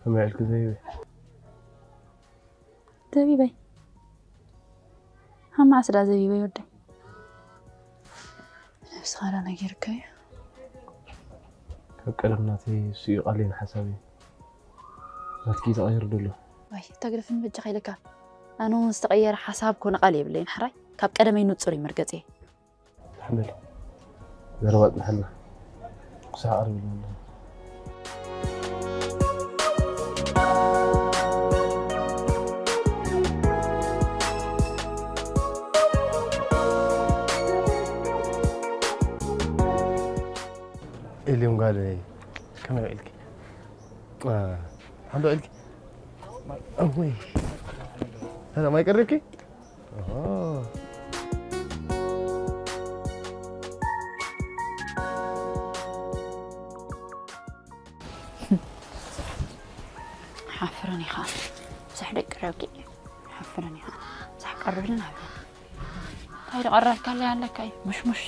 ከመይ ኢልኪ ዘቢበይ? ዘቢበይ? ሃማ ኣስዳ ዘቢበይ ወደይ። ነብስኻ ዳ ነጊርካዮ? ካብ ቀደም ናተይ እሱ እዩ ቃለይን ሓሳበይን። ናትኪ ተቐይሩ ደሎ። ዋይ፣ እታ ግደፍኒ በጃኻ ኢለካ። ኣነ እውን ዝተቐየረ ሓሳብ ኮነ ቃል የብለይን። ሓራይ፣ ካብ ቀደመይ ንጹር እዩ መርገጺ። ተሓመል። ዘረባ ጽንሐልና። ክሳዕ ቀሪቡ ኣለና። ኢልዮም ጓለይ፣ ከመይ ውዒልኪ? አ፣ ሓንዶ ውዒልኪ? እወይ። ሰላም ኣይቀሪብኪ? ኦሆ። ሓፍረን ኢኻ። ብዙሕ ደቂ ረጊእ። ሓፍረን ኢኻ። ብዙሕ ቀርብልን ሃብለን። እንታይ ዝቐረብካለይ ኣለካ እዩ? ሙሽሙሽ።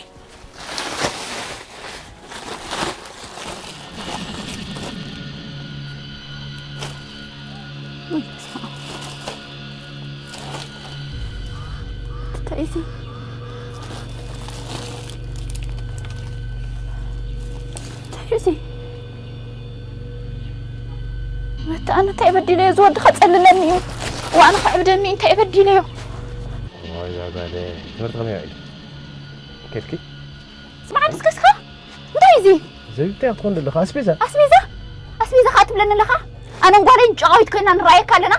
እንታይ እዩ እዚ? እንታይ እዩ እዚ? ወዲ ኣነ እንታይ በዲለዮ? እዚ ወዲ ከጸልለኒ እዩ። ዋኑ ከዕብደኒ እንታይ በዲለዮ? ወይ ዛዛለ፣ ትምህርቲ ከመይ ውዒሉ? ከድኪ? ስማዕ፣ ንስከስካ? እንታይ እዚ? ዘቢብ፣ እንታይ ክትኮን ዘለኻ? ኣስቤዛ? ኣስቤዛ? ኣስቤዛ ኸኣ ትብለኒ ኣለኻ? ኣነን ጓለይን ጨቓዊት ኮይና ንረኣየካ ኣለና?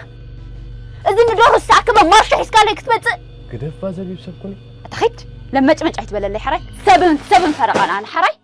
እዚ ንደሩ ዝሰዓከመ ማርሾ ሒዝካለይ ክትመጽእ? ግደፋ ዘቢብ፣ ሰብ ኩኒ። ኣታ ኺድ፣ ለመጭመጭ ኣይትበለለይ ሓራይ። ሰብን፣ ሰብን ፈረቓና ኣነ ሓራይ።